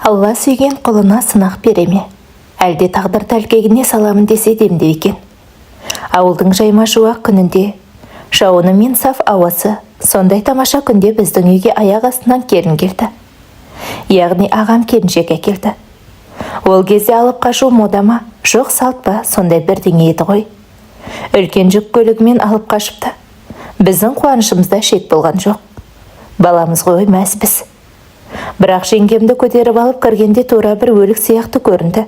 Алла сүйген құлына сынақ бере ме, әлде тағдыр тәлкегіне саламын десе демде екен. Ауылдың жайма шуақ күнінде, жауыны мен саф ауасы сондай тамаша күнде біздің үйге аяқ астынан келін келді. Яғни ағам келіншек әкелді. Ол кезде алып қашу мода ма, жоқ салт па, сондай бірдеңе еді ғой. Үлкен жүк көлігімен алып қашыпты. Біздің қуанышымызда шек болған жоқ. Баламыз ғой, мәзбіз. Бірақ жеңгемді көтеріп алып кіргенде тура бір өлік сияқты көрінді.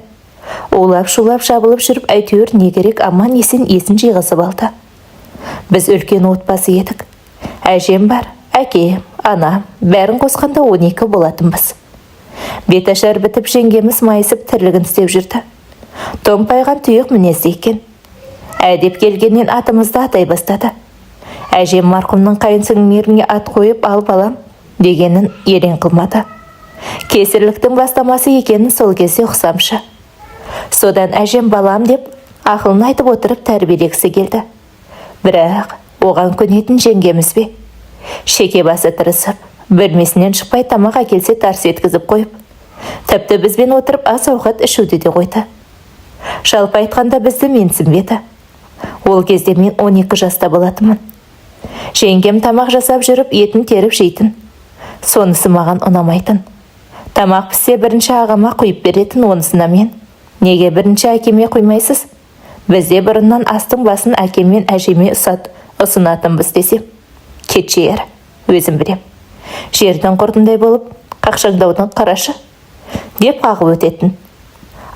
Улап-шулап жабылып жүріп, әйтеуір не керек, аман есен есін жиғызып алды. Біз үлкен отбасы едік. Әжем бар, әкем, анам, бәрін қосқанда 12 болатынбыз. Беташар бітіп, жеңгеміз майысып тірлігін істеп жүрді. Томпайған тұйық мінезді екен. Әдеп келгеннен атымызды атай бастады. Әжем марқұмның қайын сіңлілеріне ат қойып ал балам дегенін елең қылмады. Кесірліктің бастамасы екенін сол кезде ұқсамшы. Содан әжем балам деп ақылын айтып отырып тәрбиелегісі келді. Бірақ оған көнетін жеңгеміз бе? Шеке басы тырысып, бөлмесінен шықпай, тамақ әкелсе тарс еткізіп қойып, тіпті бізбен отырып ас ауқат ішуді де қойды. Жалпы айтқанда, бізді менсінбеді. Ол кезде мен 12 жаста болатынмын. Жеңгем тамақ жасап жүріп етін теріп жейтін. Сонысы маған ұнамайтын. Тамақ піссе, бірінші ағама құйып беретін. Онысына мен: «Неге бірінші әкеме құймайсыз? Бізде бұрыннан астың басын әкем мен әжеме ұсынатынбыз», – десем, «Кетші әрі, өзім білем, жердің құртындай болып қақшаңдаудың қарашы», – деп қағып өтетін.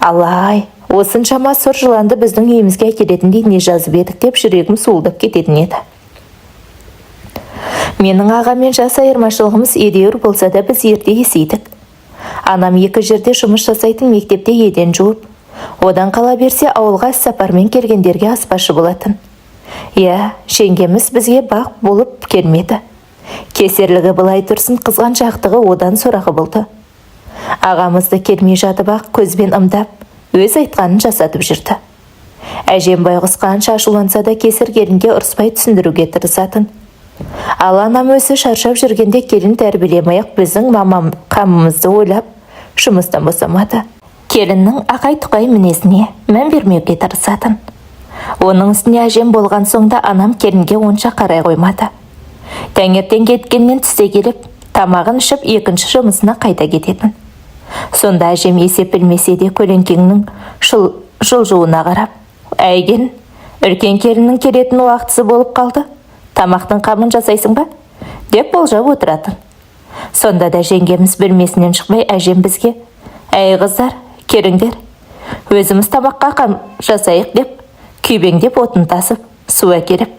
Алай, осыншама сұр жыланды біздің үйімізге әкелетіндей не жазып едік деп жүрегім суылдап кететін еді. Менің ағаммен жас айырмашылығымыз едәуір болса да, біз ерте есейдік. Анам екі жерде жұмыс жасайтын: мектепте еден жуып, одан қала берсе, ауылға іссапармен келгендерге аспазшы болатын. Иә, жеңгеміз бізге бақ болып келмеді. Кесерлігі былай тұрсын, қызғаншақтығы одан сорақы болды. Ағамызды келмей жатып ақ көзбен ымдап, өз айтқанын жасатып жүрді. Әжем байғұс қанша ашуланса да, кесір келінге ұрыспай түсіндіруге тырысатын. Ал анам өзі шаршап жүргенде келін тәрбиелемей ақ біздің мамам қамымызды ойлап жұмыстан босамады. Келіннің ақай-тұқай мінезіне мән бермеуге тырысатын. Оның үстіне әжем болған соң да анам келінге онша қарай қоймады. Таңертең кеткеннен түсте келіп, тамағын ішіп, екінші жұмысына қайта кететін. Сонда әжем есеп білмесе де, көлеңкеңнің жылжуына қарап: «Әй, келін, үлкен келіннің келетін уақытысы болып қалды, тамақтың қамын жасайсың ба?» – деп болжап отыратын. Сонда да жеңгеміз бөлмесінен шықпай, әжем бізге: «Әй, қыздар, келіңдер, өзіміз тамаққа қам жасайық», – деп күйбеңдеп отын тасып, су әкеліп,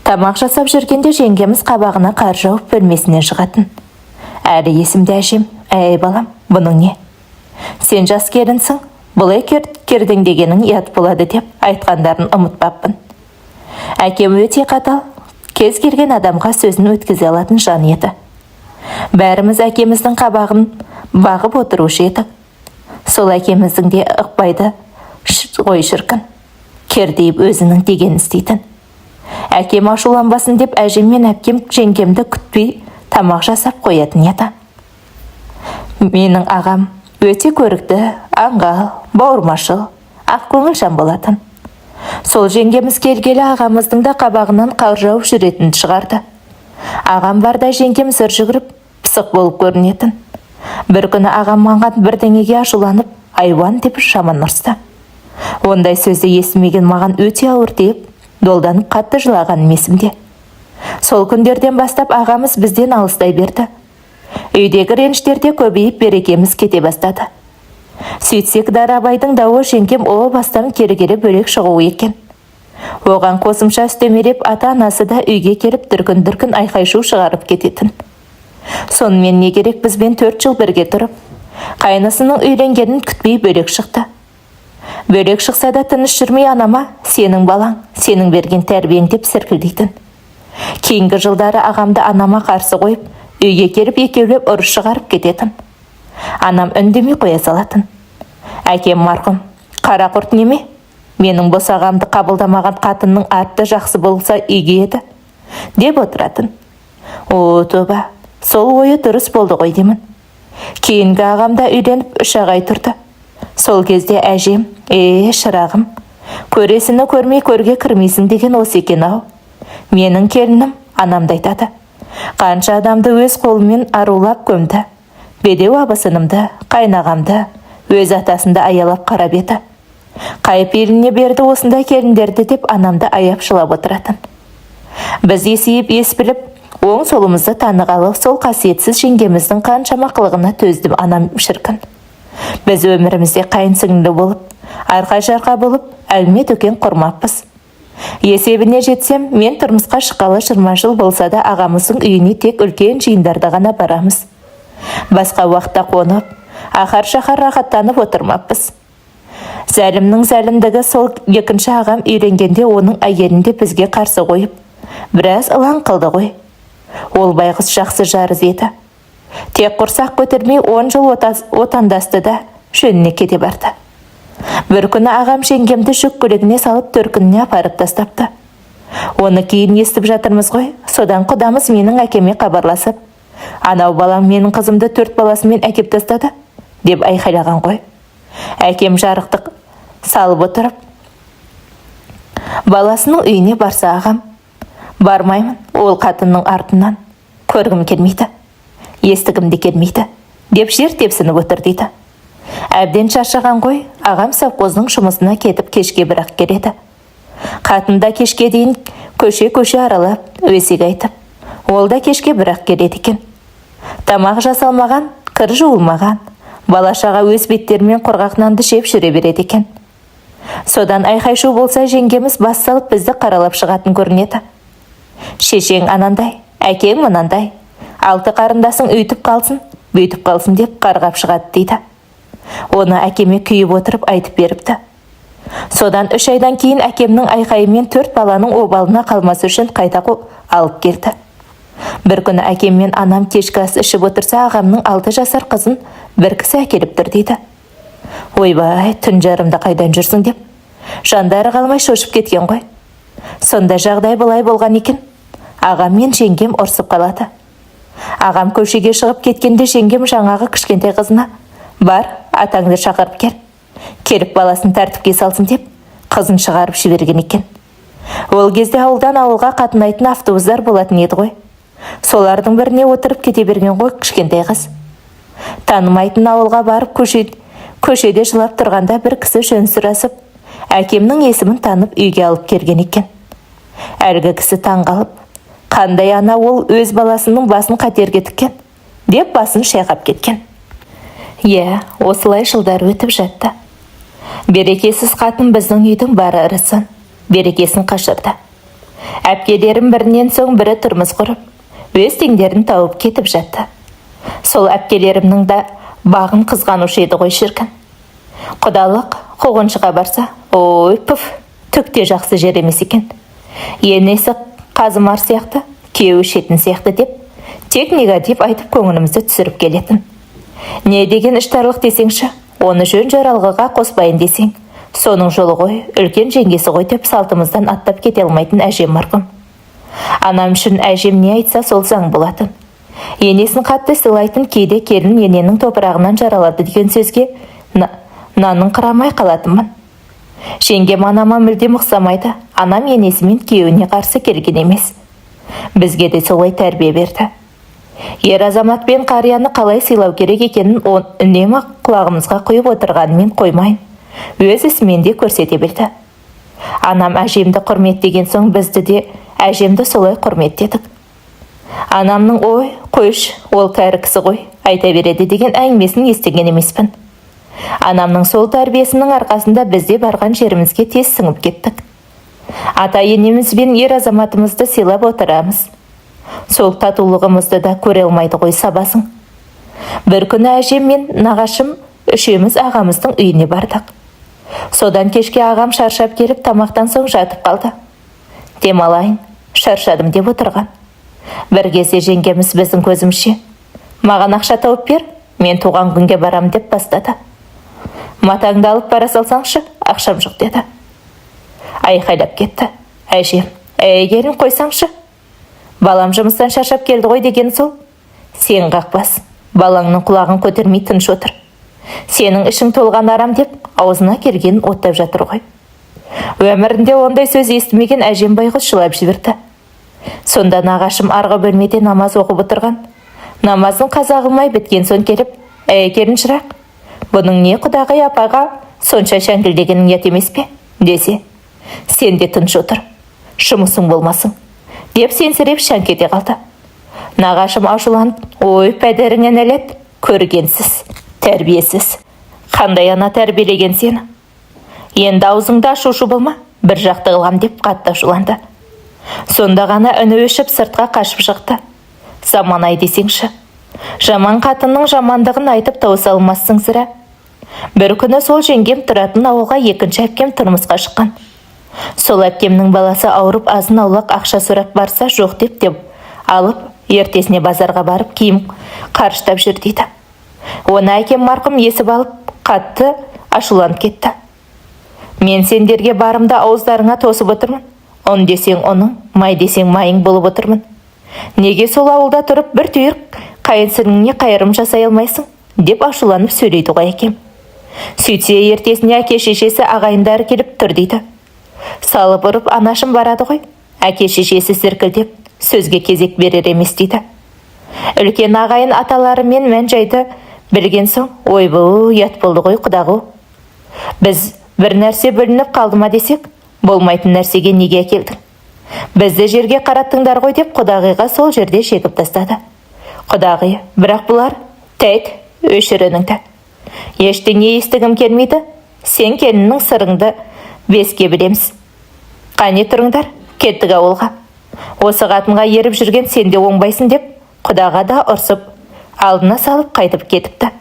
тамақ жасап жүргенде жеңгеміз қабағына қар жауып бөлмесінен шығатын. Әлі есімде, әжем: «Әй, балам, бұның не? Сен жас келінсің, бұлай кердеңдегенің ұят болады», – деп айтқандарын ұмытпаппын. Әкем өте қатал, кез келген адамға сөзін өткізе алатын жан еді. Бәріміз әкеміздің қабағын бағып отырушы едік. Сол әкеміздің де ықпайды ғой шіркін, кердейіп өзінің дегенін істейтін. Әкем ашуланбасын деп әжем мен әпкем жеңгемді күтпей тамақ жасап қоятын еді. Менің ағам өте көрікті, аңғал, бауырмашыл, ақкөңіл жан болатын. Сол жеңгеміз келгелі ағамыздың да қабағынан қар жауып жүретінін шығарды. Ағам барда жеңгем зыр жүгіріп, пысық болып көрінетін. Бір күні ағам маған бірдеңеге ашуланып, «Айуан» деп жаман ұрысты. Ондай сөзді естімеген маған өте ауыр тиіп, долданып қатты жылағаным есімде. Сол күндерден бастап ағамыз бізден алыстай берді. Үйдегі реніштер де көбейіп, берекеміз кете бастады. Сөйтсек, дарабайдың дауы жеңгем о бастан келгелі бөлек шығуы екен. Оған қосымша үстемелеп ата анасы да үйге келіп, дүркін дүркін айқай-шу шығарып кететін. Сонымен не керек, бізбен 4 жыл бірге тұрып, қайнысының үйленгенін күтпей бөлек шықты. Бөлек шықса да тыныш жүрмей, анама: «Сенің балаң, сенің берген тәрбиең», – деп сіркілдейтін. Кейінгі жылдары ағамды анама қарсы қойып, үйге келіп, екеулеп ұрыс шығарып кететін. Анам үндемей қоя салатын. Әкем марқұм: «Қара құрт неме, менің босағамды қабылдамаған қатынның аты жақсы болса игі еді», – деп отыратын. О, тоба, сол ойы дұрыс болды ғой деймін. Кейінгі ағам да үйленіп 3-ақ ай тұрды. Сол кезде әжем, «Е, шырағым, көресіні көрмей көрге кірмейсің деген осы екен ау. Менің келінім анамды айтады. Қанша адамды өз қолымен арулап көмді. Бедеу абысынымды, қайнағамды, өз атасынды аялап қарап еді. Қай пейіліне берді осындай келіндерді» деп анамды аяп жылап отыратын. Біз есейіп, ес біліп, оң солымызды танығалы сол қасиетсіз жеңгеміздің қаншама қылығына төзді анам шіркін. Біз өмірімізде қайын сіңлі болып, арқа-жарқа болып, әңгіме дүкен құрмаппыз. Есебіне жетсем, мен тұрмысқа шыққалы 20 жыл болса да, ағамыздың үйіне тек үлкен жиындарда ғана барамыз. Басқа уақытта қонып, ахар-шахар рахаттанып отырмаппыз. Зәлімнің зәлімдігі сол, екінші ағам үйленгенде оның әйелін де бізге қарсы қойып, біраз ылаң қылды ғой. Ол байғұс жақсы жарыз еді. Тек құрсақ көтермей 10 жыл отандасты да, жөніне кете барды. Бір күні ағам жеңгемді жүк көлігіне салып, төркініне апарып тастапты. Оны кейін естіп жатырмыз ғой. Содан құдамыз менің әкеме хабарласып, «Анау балам менің қызымды төрт баласымен әкеп тастады» деп айқайлаған ғой. Әкем жарықтық салып отырып, баласының үйіне барса, ағам, «Бармаймын ол қатынның артынан, көргім келмейді, естігім де келмейді» деп жер тепсініп отыр дейді. Әбден шаршаған ғой, ағам совхоздың жұмысына кетіп, кешке бірақ келеді. Қатын да кешке дейін көше-көше аралап, өсек айтып, ол да кешке бірақ келеді екен. Тамақ жасалмаған, кір жуылмаған, бала-шаға өз беттерімен құрғақ нанды жеп жүре береді екен. Содан айқай-шу болса, жеңгеміз бас салып бізді қаралап шығатын көрінеді. «Шешең анандай, әкең мынандай, алты қарындасың үйтіп қалсын, бүйтіп қалсын» деп қарғап шығады дейді. Оны әкеме күйіп отырып айтып беріпті. Содан 3 айдан кейін әкемнің айқайымен төрт баланың обалына қалмасы үшін қайта алып келді. Бір күні әкем мен анам кешкі ас ішіп отырса, ағамның 6 жасар қызын бір кісі әкеліп тұр дейді. «Ойбай, түн жарымда қайдан жүрсің?» деп жандары қалмай шошып кеткен ғой. Сонда жағдай былай болған екен. Ағам мен жеңгем ұрсып қалады. Ағам көшеге шығып кеткенде жеңгем жаңағы кішкентай қызына, «Бар, атаңды шақырып кел, келіп баласын тәртіпке салсын» деп қызын шығарып жіберген екен. Ол кезде ауылдан ауылға қатынайтын автобустар болатын еді ғой. Солардың біріне отырып кете берген ғой кішкентай қыз. Танымайтын ауылға барып, көшеде жылап тұрғанда бір кісі жөн сұрасып, әкемнің есімін танып, үйге алып келген екен. Әлгі кісі таң қалып, «Қандай ана ол, өз баласының басын қатерге тіккен?» деп басын шайқап кеткен. Иә, осылай жылдар өтіп жатты. Берекесіз қатын біздің үйдің бар ырысын, берекесін қашырды. Әпкелерім бірінен соң бірі тұрмыс құрып, өз теңдерін тауып кетіп жатты. Сол әпкелерімнің да бағын қызғанушы еді ғой шіркін. Құдалық қуғыншыға барса, «Ой, пүф, түк те жақсы жер емес екен. Енесі қазымар сияқты, күйеуі ішетін сияқты» деп тек негатив айтып, көңілімізді түсіріп келетін. Не деген іштарлық десеңші, оны жөн жоралғыға қоспайын десең, соның жолы ғой, үлкен жеңгесі ғой деп салтымыздан аттап кете алмайтын әжем марқұм. Анам үшін әжем не айтса, сол заң болатын. Енесін қатты сыйлайтын. Кейде «келін ененің топырағынан жаралады» деген сөзге нанын қырамай қалатынмын. Жеңгем анама мүлдем ұқсамайды. Анам енесі мен күйеуіне қарсы келген емес. Бізге де солай тәрбие берді. Ер азамат пен қарияны қалай сыйлау керек екенін үнемі құлағымызға құйып отырғанымен қоймай, өз ісімен де көрсете білді. Анам әжемді құрметтеген соң, бізді де әжемді солай құрметтедік. Анамның «Ой, қойшы, ол кәрі кісі ғой, айта береді» деген әңгімесін естіген емеспін. Анамның сол тәрбиесінің арқасында бізде барған жерімізге тез сіңіп кеттік. Ата енеміз бен ер азаматымызды сыйлап отырамыз. Сол татулығымызды да көре алмайды ғой сабасың. Бір күні әжем мен нағашым үшеуміз ағамыздың үйіне бардық. Содан кешке ағам шаршап келіп, тамақтан соң жатып қалды. «Демалайын, шаршадым» деп отырған. Бір кезде жеңгеміз біздің көзімізше, «Маған ақша тауып бер, мен туған күнге барам» деп бастады. «Матаңды алып бара салсаңшы, ақшам жоқ» деді. Айқайлап кетті әжем: «Әй, келін, қойсаңшы, балам жұмыстан шаршап келді ғой» деген сол. «Сен қақпас, Балаңның құлағын көтермей тыныш отыр. Сенің ішің толған арам деп аузына келгенін оттап жатыр ғой. Өмірінде ондай сөз естімеген әжем байғұс жылап жіберді. Сонда нағашым арғы бөлмеде намаз оқып отырған. Намазын қаза қылмай біткен соң келіп, «Әй, келін шырақ, бұның не құдағи апаға сонша шәңкілдегенің ұят емес пе?» десе, «Сен де тыныш отыр, жұмысың болмасын», деп сенсіреп шәңк ете қалды. Нағашым ашуланып, «Ой, пәдеріңе нәлет, көргенсіз, тәрбиесіз, қандай ана тәрбиелеген сені? Енді аузыңды ашу болма, бір жақты қылам», деп қатты ашуланды. Сонда ғана үні өшіп, сыртқа қашып шықты. Заман-ай десеңші, жаман қатынның жамандығын айтып тауыса алмассың сірә. Бір күні сол жеңгем тұратын ауылға екінші әпкем тұрмысқа шыққан. Сол әпкемнің баласы ауырып, азын аулақ ақша сұрап барса, жоқ деп алып, ертесіне базарға барып киім қарыштап жүр дейді. Оны әкем марқұм есіп алып, қатты ашуланып кетті. «Мен сендерге барымды ауыздарыңа тосып отырмын. Ұн десең ұның, май десең майың болып отырмын. Неге сол ауылда тұрып бір түйір қайын сіңліңе қайырым жасай алмайсың?» деп ашуланып сөйлейді ғой әкем. Сөйтсе, ертесіне әке шешесі, ағайындары келіп тұр дейді. Салып ұрып анашым барады ғой. Әке шешесі зіркілдеп сөзге кезек берер емес дейді. Үлкен ағайын аталары мен мән жайды білген соң, «Ойбу, ұят болды ғой, құдағу. Біз бір нәрсе бүлініп қалды ма десек, болмайтын нәрсеге неге әкелдің? Бізді жерге қараттыңдар ғой», деп құдағиға сол жерде жегіп тастады. Құдағи, бірақ бұлар, «Тәйт, өшір үніңді. Ештеңе естігім келмейді. Сен келіннің сырыңды беске білеміз. Қане, тұрыңдар, кеттік ауылға. Осы қатынға еріп жүрген сен де оңбайсың», деп құдаға да ұрсып, алдына салып қайтып кетіпті.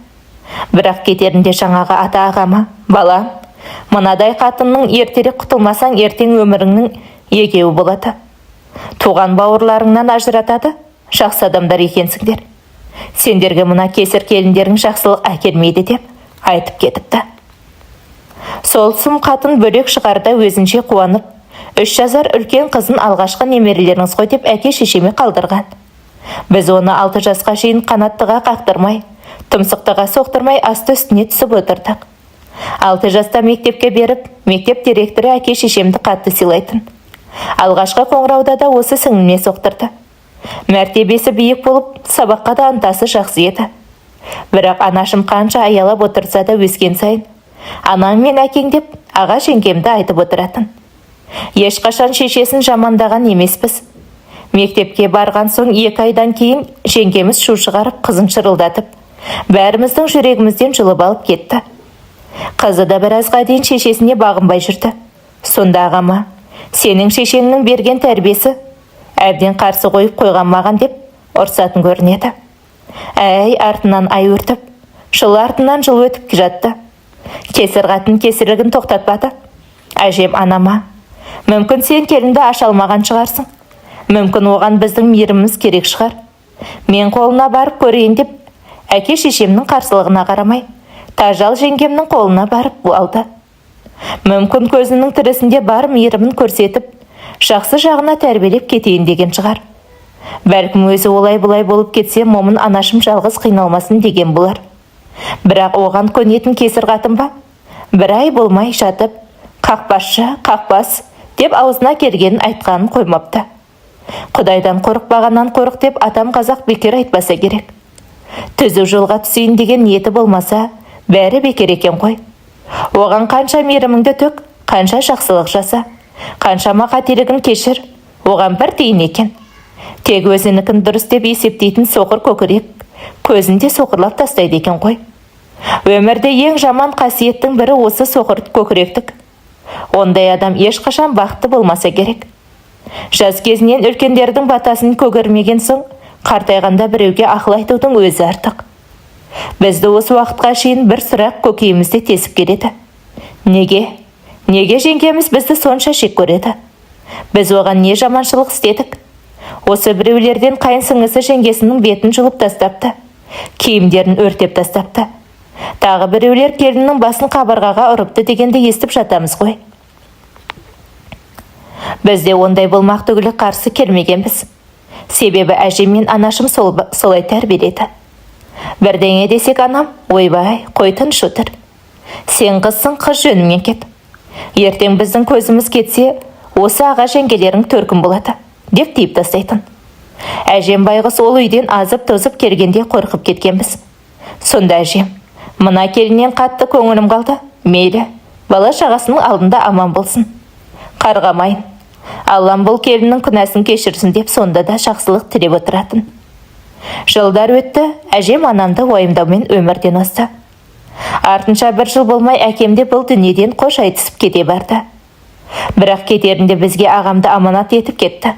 Бірақ кетерінде жаңағы ата ағама, «Балам, мынадай қатынның ертерек құтылмасаң, ертең өміріңнің егеуі болады. Туған бауырларыңнан ажыратады. Жақсы адамдар екенсіңдер. Сендерге мына кесір келіндерің жақсылық әкелмейді», деп айтып кетіпті. Сол сұм қатын бөлек шығарда өзінше қуанып, 3 жасар үлкен қызын алғашқы немерелеріңіз ғой деп әке шешеме қалдырған. Біз оны 6 жасқа шейін қанаттыға қақтырмай, тұмсықтыға соқтырмай, асты үстіне түсіп отырдық. 6 жаста мектепке беріп, мектеп директоры әке шешемді қатты сыйлайтын. Алғашқы қоңырауда да осы сіңліме соқтырды. Мәртебесі биік болып, сабаққа да ынтасы жақсы еді. Бірақ анашым қанша аялап отырса да, өскен сайын анаң мен әкең деп аға жеңгемді айтып отыратын. Ешқашан шешесін жамандаған емеспіз. Мектепке барған соң 2 айдан кейін жеңгеміз шу шығарып, қызын шырылдатып, бәріміздің жүрегімізден жұлып алып кетті. Қызы да біразға дейін шешесіне бағынбай жүрді. Сонда ағама, «Сенің шешеңнің берген тәрбиесі, әбден қарсы қойып қойған маған», деп ұрсатын көрінеді. Әй, артынан ай өртіп, жыл артынан жыл өтіп жатты. Кесір қатын кесірлігін тоқтатпады. Әжем анама, «Мүмкін, сен келінді аша алмаған шығарсың. Мүмкін, оған біздің мейіріміміз керек шығар. Мен қолына барып көрейін», деп әке шешемнің қарсылығына қарамай, тажал жеңгемнің қолына барып алды. Мүмкін, көзінің тірісінде бар мейірімін көрсетіп, жақсы жағына тәрбиелеп кетейін деген шығар. Бәлкім, өзі олай-бұлай болып кетсе, момын анашым жалғыз қиналмасын деген болар. Бірақ оған көнетін кесір қатын ба? Бір ай болмай жатып, «Қақпасшы, қақпас» деп аузына келгенін айтқанын қоймапты. Құдайдан қорықпағаннан қорық деп атам қазақ бекер айтпаса керек. Түзу жолға түсейін деген ниеті болмаса, бәрі бекер екен ғой. Оған қанша мейіріміңді төк, қанша жақсылық жаса, қаншама қателігін кешір, оған бір тиын екен. Тек өзінікін дұрыс деп есептейтін соқыр көкірек көзін де соқырлап тастайды екен ғой. Өмірде ең жаман қасиеттің бірі осы соқыр көкіректік. Ондай адам ешқашан бақытты болмаса керек. Жас кезінен үлкендердің батасын көгермеген соң, қартайғанда біреуге ақыл айтудың өзі артық. Бізді осы уақытқа шейін бір сұрақ көкейімізде тесіп келеді. Неге? Неге жеңгеміз бізді сонша жек көреді? Біз оған не жаманшылық істедік? Осы біреулерден қайын сіңлісі жеңгесінің бетін жұлып тастапты, киімдерін өртеп тастапты. Тағы біреулер келіннің басын қабырғаға ұрыпты дегенді естіп жатамыз ғой. Біз де ондай болмақ түгілі қарсы келмегенбіз. Себебі әжем мен анашым солай тәрбиеледі. Бірдеңе десек анам, ойбай, қой, тыныш отыр. Сен қызсың, қыз жөніңмен кет. Ертең біздің көзіміз кетсе, осы аға жеңгелерің төркін болады, деп тиіп тастайтын. Әжем байғұс ол үйден азып-тозып келгенде қорқып кеткенбіз. Сонда әжем, мына келіннен қатты көңілім қалды, мейлі, бала шағасының алдында аман болсын. Қарғамайын. Аллам бұл келіннің күнәсін кешірсін деп сонда да жақсылық тілеп отыратын. Жылдар өтті, әжем анамды уайымдаумен өмірден озды. Артынша бір жыл болмай әкем де бұл дүниеден қош айтысып кете барды. Бірақ кетерінде бізге ағамды аманат етіп кетті.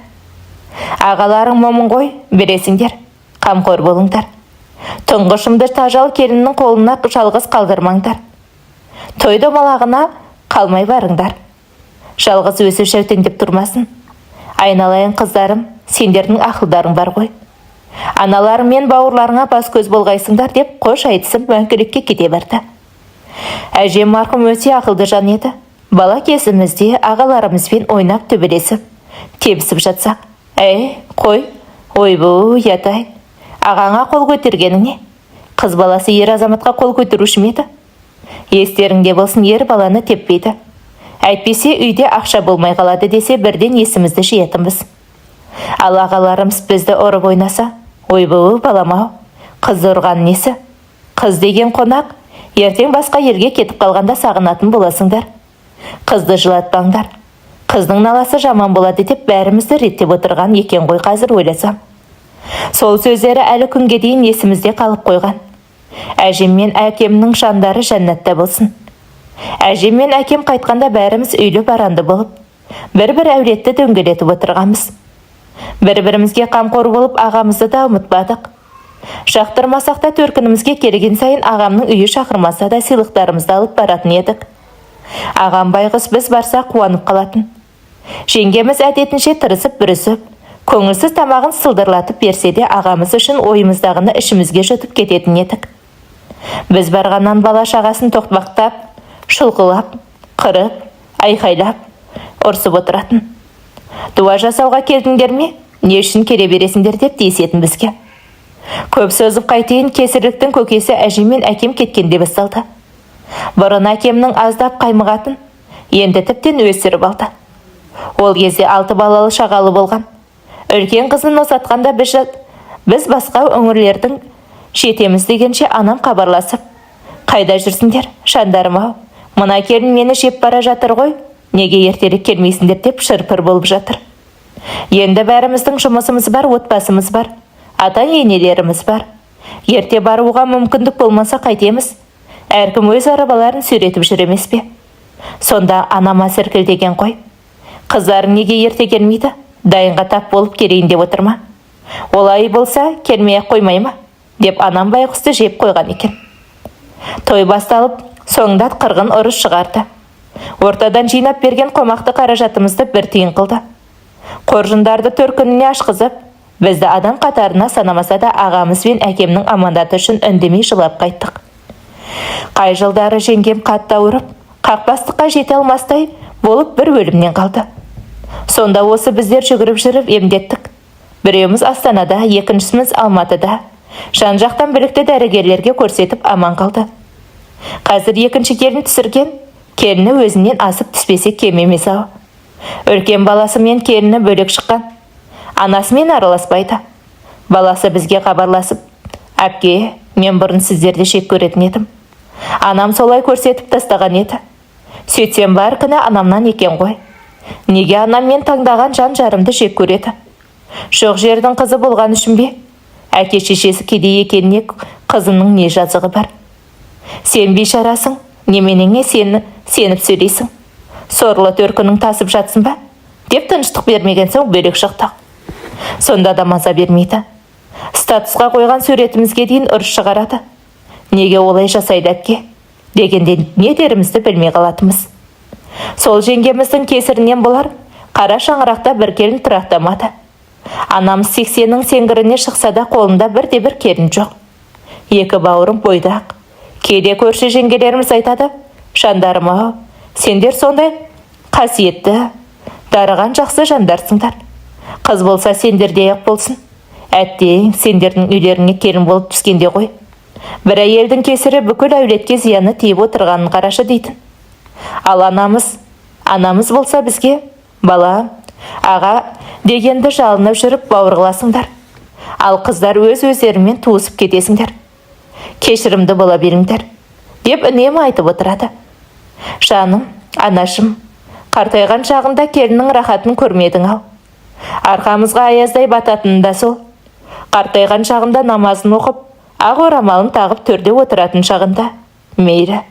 Ағаларың момын ғой, бересіңдер, қамқор болыңдар. Тұңғышымды тажал келіннің қолына жалғыз қалдырмаңдар. Той домалағына қалмай барыңдар. Жалғыз өзі жәутеңдеп тұрмасын. Айналайын қыздарым, сендердің ақылдарың бар ғой. Аналарың мен бауырларыңа бас көз болғайсыңдар деп қош айтысып мәңгілікке кете барды. Әжем марқұм өте ақылды жан еді. Бала кезімізде ағаларымызбен ойнап төбелесіп, тебісіп жатсақ, әй, қой, ойбу, ұят-ай, ағаңа қол көтергенің не? Қыз баласы ер азаматқа қол көтеруші ме еді? Естеріңде болсын, ер баланы теппейді. Әйтпесе үйде ақша болмай қалады десе бірден есімізді жиятынбыз. Ал ағаларымыз бізді ұрып ойнаса, ойбу, балам-ау, қызды ұрған несі? Қыз деген қонақ, ертең басқа елге кетіп қалғанда сағынатын боласыңдар. Қызды жылатпаңдар. Қыздың наласы жаман болады деп бәрімізді реттеп отырған екен ғой қазір ойласам. Сол сөздері әлі күнге дейін есімізде қалып қойған. Әжем мен әкемнің жандары жәннатта болсын. Әжем мен әкем қайтқанда бәріміз үйлі баранды болып, бір-бір әулетті дөңгелетіп отырғанбыз. Бір-бірімізге қамқор болып ағамызды да ұмытпадық. Жақтырмасақ та төркінімізге келген сайын ағамның үйі шақырмаса да сыйлықтарымызды алып баратын едік. Ағам байғұс біз барсақ қуанып қалатын. Жеңгеміз әдетінше тырысып бүрісіп, көңілсіз тамағын сылдырлатып берсе де ағамыз үшін ойымыздағыны ішімізге жұтып кететін едік. Біз барғаннан бала шағасын тоқпақтап, шұлқылап, қырып, айқайлап, ұрсып отыратын. Дуа жасауға келдіңдер ме? Не үшін келе бересіңдер деп тиісетін бізге. Көп созып қайтейін, кесірліктің көкесі әжем мен әкем кеткенде басталды. Бұрын әкемнің аздап қаймығатын, енді тіптен өсіріп алды. Ол кезде 6 балалы шағалы болған. Үлкен қызын ұзатқанда біз басқа өңірлердің жетеміз дегенше анам хабарласып, қайда жүрсіңдер, жандарым-ау, мына келін мені жеп бара жатыр ғой, неге ертерек келмейсіңдер деп шырпыр болып жатыр. Енді бәріміздің жұмысымыз бар, отбасымыз бар, ата-енелеріміз бар. Ерте баруға мүмкіндік болмаса қайтеміз. Әркім өз арабаларын сүйретіп жүр емес пе? Сонда анама сіркілдеген қой. Қыздарың неге ерте келмейді? Дайынға тап болып келейін деп отыр ма? Олай болса келмей-ақ қоймай ма? Деп анам байғұсты жеп қойған екен. Той басталып, соңында қырғын ұрыс шығарды. Ортадан жинап берген қомақты қаражатымызды бір тиын қылды. Қоржындарды төркініне ашқызып, бізді адам қатарына санамаса да ағамыз бен әкемнің аманаты үшін үндемей жылап қайттық. Қай жылдары жеңгем қатты ауырып, қақбастыққа жете алмастай болып бір өлімнен қалды. Сонда осы біздер жүгіріп жүріп емдеттік. Біреуміз Астанада, екіншіміз Алматыда. Жан-жақтан білікті дәрігерлерге көрсетіп аман қалды. Қазір екінші келін түсірген, келіні өзінен асып түспесе кем емес ау. Үлкен баласы мен келіні бөлек шыққан. Анасымен араласпайды. Баласы бізге хабарласып, әпке, мен бұрын сіздерді жек көретін едім. Анам солай көрсетіп тастаған еді. Сөйтсем бар күні анамнан екен ғой. Неге анам мен таңдаған жан жарымды жек көреді? Жоқ жердің қызы болған үшін бе? Әке шешесі кедей екеніне қызының не жазығы бар? Сен бейшарасың, неменеңе сені сеніп сөйлейсің? Сорлы төркінің тасып жатсың ба? Деп тыныштық бермеген соң бөлек шықтық. Сонда да маза бермейді. Статусқа қойған суретімізге дейін ұрыс шығарады. Неге олай жасайды әпке? Дегенде не дерімізді білмей қалатынбыз. Сол жеңгеміздің кесірінен болар, қара шаңырақта бір келін тұрақтамады. Анамыз 80-нің сеңгіріне шықса да қолында бірде-бір келін жоқ. Екі бауырым бойдақ. Кейде көрші жеңгелеріміз айтады, жандарым-ау, сендер сондай қасиетті, дарыған жақсы жандарсыңдар. Қыз болса сендердей ақ болсын. Әттең, сендердің үйлеріңе келін болып түскенде ғой. Бір әйелдің кесірі бүкіл әулетке зияны тиіп отырғанын қарашы дейтін. Ал анамыз болса бізге бала, аға дегенді жалынып жүріп бауыр қыласыңдар. Ал қыздар өз өздерімен туысып кетесіңдер. Кешірімді бола беріңдер деп үнемі айтып отырады. Жаным, анашым, қартайған шағында келіннің рахатын көрмедің ау. Арқамызға аяздай бататыны да сол. Қартайған шағында намазын оқып, ақ орамалын тағып төрде отыратын шағында. Мейлі,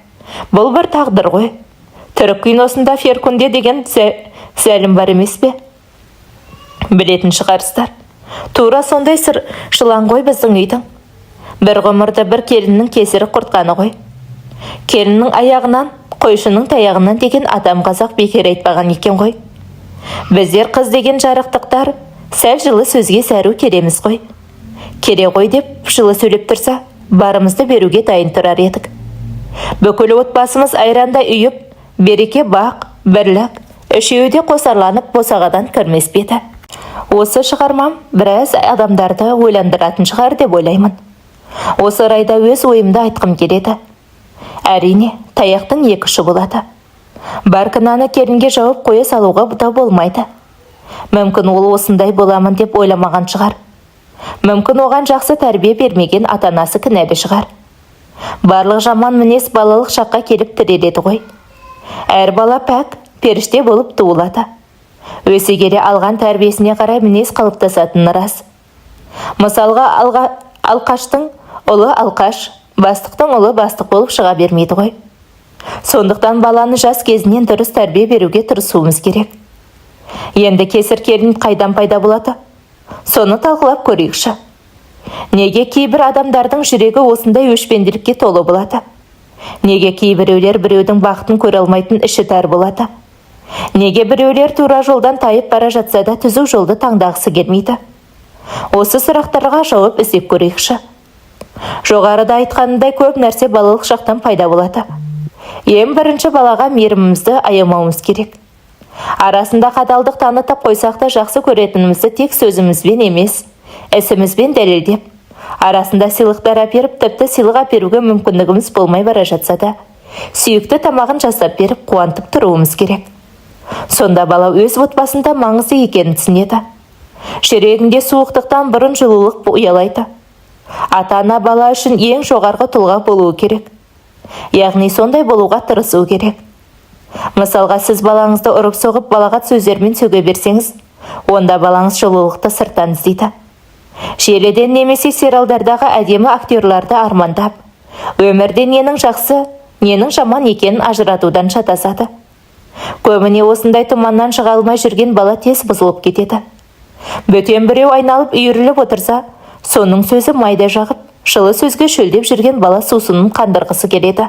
бұл бір тағдыр ғой. Түрік киносында Феркунде деген зәлім бар емес пе? Білетін шығарсыздар. Тура сондай сыр жылан ғой біздің үйдің. Бір ғұмырды бір келіннің кесірі құртқаны ғой. Келіннің аяғынан, қойшының таяғынан деген адам қазақ бекер айтпаған екен ғой. Біздер қыз деген жарықтықтар сәл жылы сөзге зәру келеміз ғой. Келе ғой деп жылы сөйлеп тұрса, барымызды беруге дайын тұрар едік. Бүкіл отбасымыз айрандай ұйып, береке бақ, бірлік, үшеуі де қосарланып босағадан кірмес пе еді. Осы шығармам біраз адамдарды ойландыратын шығар деп ойлаймын. Осы орайда өз ойымды айтқым келеді. Әрине, таяқтың екі ұшы болады. Бар кінәні келінге жауып қоя салуға да болмайды. Мүмкін ол осындай боламын деп ойламаған шығар. Мүмкін оған жақсы тәрбие бермеген ата-анасы кінәлі шығар. Барлық жаман мінез балалық шаққа келіп тіреледі ғой. Әр бала пәк, періште болып туылады. Өсе келе алған тәрбиесіне қарай мінез қалыптасатыны рас. Мысалға, алқаштың ұлы алқаш, бастықтың ұлы бастық болып шыға бермейді ғой. Сондықтан баланы жас кезінен дұрыс тәрбие беруге тырысуымыз керек. Енді кесір келін қайдан пайда болады? Соны талқылап көрейікші. Неге кейбір адамдардың жүрегі осындай өшпенділікке толы болады? Неге кейбіреулер біреудің бақытын көре алмайтын іші тар болады? Неге біреулер тура жолдан тайып бара жатса да түзу жолды таңдағысы келмейді? Осы сұрақтарға жауап іздеп көрейікші. Жоғарыда айтқанымдай, көп нәрсе балалық шақтан пайда болады. Ең бірінші балаға мейірімімізді аямауымыз керек. Арасында қаталдық танытып қойсақ та жақсы көретінімізді тек сөзімізбен емес, ісімізбен дәлелдеп, арасында сыйлықтар әперіп, тіпті сыйлық әперуге мүмкіндігіміз болмай бара жатса да, сүйікті тамағын жасап беріп, қуантып тұруымыз керек. Сонда бала өз отбасында маңызды екенін түсінеді. Жүрегінде суықтықтан бұрын жылулық ұялайды. Ата-ана бала үшін ең жоғарғы тұлға болуы керек. Яғни сондай болуға тырысу керек. Мысалға, сіз балаңызды ұрып-соғып, балағат сөздермен сөге берсеңіз, онда балаңыз жылулықты сырттан іздейді. Желіден немесе сериалдардағы әдемі актерларды армандап, өмірде ненің жақсы, ненің жаман екенін ажыратудан шатасады. Көбіне осындай тұманнан шыға алмай жүрген бала тез бұзылып кетеді. Бөтен біреу айналып үйіріліп отырса, соның сөзі майда жағып, жылы сөзге шөлдеп жүрген бала сусынын қандырғысы келеді.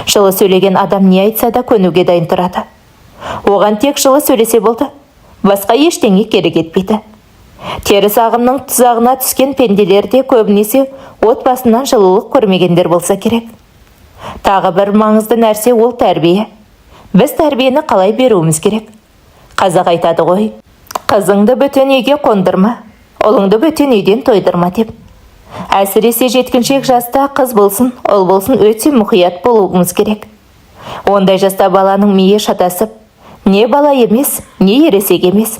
Жылы сөйлеген адам не айтса да көнуге дайын тұрады. Оған тек жылы сөйлесе болды, басқа ештеңе керек етпейді. Теріс ағымның тұзағына түскен пенделер де көбінесе отбасынан жылулық көрмегендер болса керек. Тағы бір маңызды нәрсе ол тәрбие. Біз тәрбиені қалай беруіміз керек? Қазақ айтады ғой, қызыңды бөтен үйге қондырма, ұлыңды бөтен үйден тойдырма деп. Әсіресе жеткіншек жаста қыз болсын, ұл болсын өте мұқият болуымыз керек. Ондай жаста баланың миы шатасып, не бала емес, не ересек емес,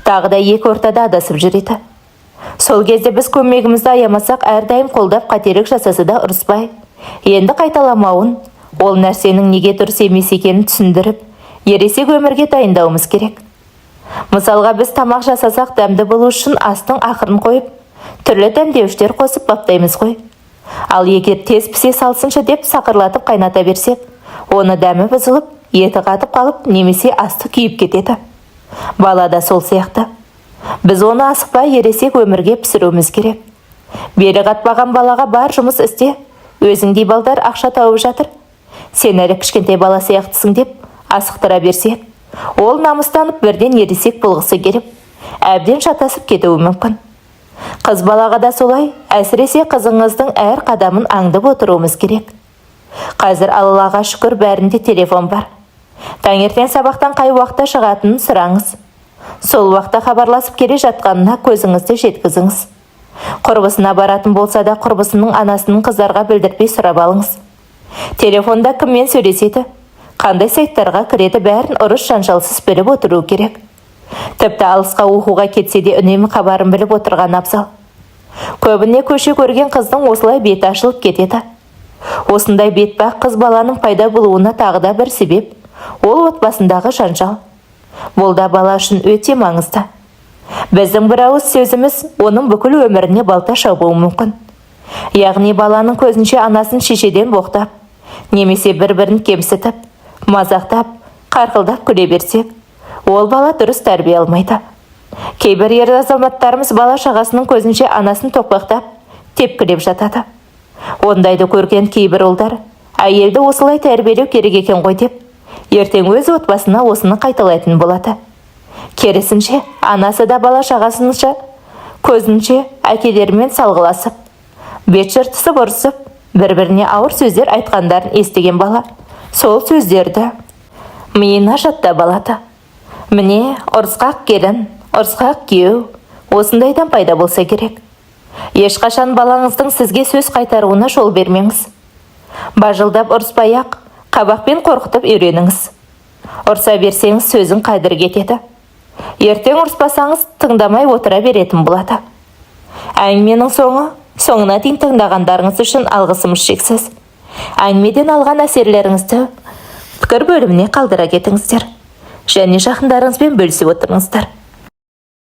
тағы да екі ортада адасып жүреді. Сол кезде біз көмегімізді аямасақ, әрдайым қолдап, қателік жасаса да ұрыспай, енді қайталамауын, ол нәрсенің неге дұрыс емес екенін түсіндіріп, ересек өмірге дайындауымыз керек. Мысалға, біз тамақ жасасақ, дәмді болу үшін астың ақырын қойып, түрлі дәмдеуіштер қосып баптаймыз ғой. Ал егер тез пісе салсыншы деп сақырлатып қайната берсек, оны дәмі бұзылып, еті қатып қалып, немесе асты күйіп кетеді. Бала да сол сияқты. Біз оны асықпай ересек өмірге пісіруіміз керек. Белі қатпаған балаға бар жұмыс істе, өзіңдей балдар ақша тауып жатыр, сен әлі кішкентай бала сияқтысың деп асықтыра берсек, ол намыстанып бірден ересек болғысы келіп, әбден шатасып кетуі мүмкін. Қыз балаға да солай, әсіресе қызыңыздың әр қадамын аңдып отыруымыз керек. Қазір Аллаға шүкір, бәрінде телефон бар. Таңертең сабақтан қай уақытта шығатынын сұраңыз. Сол уақытта хабарласып келе жатқанына көзіңізді жеткізіңіз. Құрбысына баратын болса да, құрбысының анасының қыздарға білдіртпей сұрап алыңыз. Телефонда кіммен сөйлеседі, қандай сайттарға кіреді, бәрін ұрыс-жанжалсыз біліп отыру керек. Тіпті алысқа оқуға кетсе де, үнемі хабарын біліп отырған абзал. Көбіне көше көрген қыздың осылай беті ашылып кетеді. Осындай бетпақ қыз баланың пайда болуына тағы да бір себеп – ол отбасындағы жанжал. Бұл да бала үшін өте маңызды. Біздің бір ауыз сөзіміз оның бүкіл өміріне балта шабуы мүмкін. Яғни баланың көзінше анасын шешеден боқтап немесе бір-бірін кемсітіп, мазақтап, қарқылдап күле берсек, ол бала дұрыс тәрбие алмайды. Кейбір ер азаматтарымыз бала шағасының көзінше анасын тоқпақтап, тепкілеп жатады. Ондайды көрген кейбір ұлдар әйелді осылай тәрбиелеу керек екен ғой деп, ертең өз отбасына осыны қайталайтын болады. Керісінше, анасы да бала шағасынша көзінше әкелерімен салғыласып, бет жыртысып, ұрысып, бір-біріне ауыр сөздер айтқандарын естіген бала сол сөздерді миына жаттап алады. Міне, ұрысқақ келін, ұрысқақ күйеу осындайдан пайда болса керек. Ешқашан балаңыздың сізге сөз қайтаруына жол бермеңіз. Бажылдап ұрыспай ақ, қабақпен қорқытып үйреніңіз. Ұрса берсеңіз, сөзің қадірі кетеді. Ертең ұрыспасаңыз, тыңдамай отыра беретін болады. Әңгіменің соңына дейін тыңдағандарыңыз үшін алғысымыз шексіз. Әңгімеден алған әсерлеріңізді пікір бөліміне қалдыра кетіңіздер және жақындарыңызбен бөлісе отырыңыздар.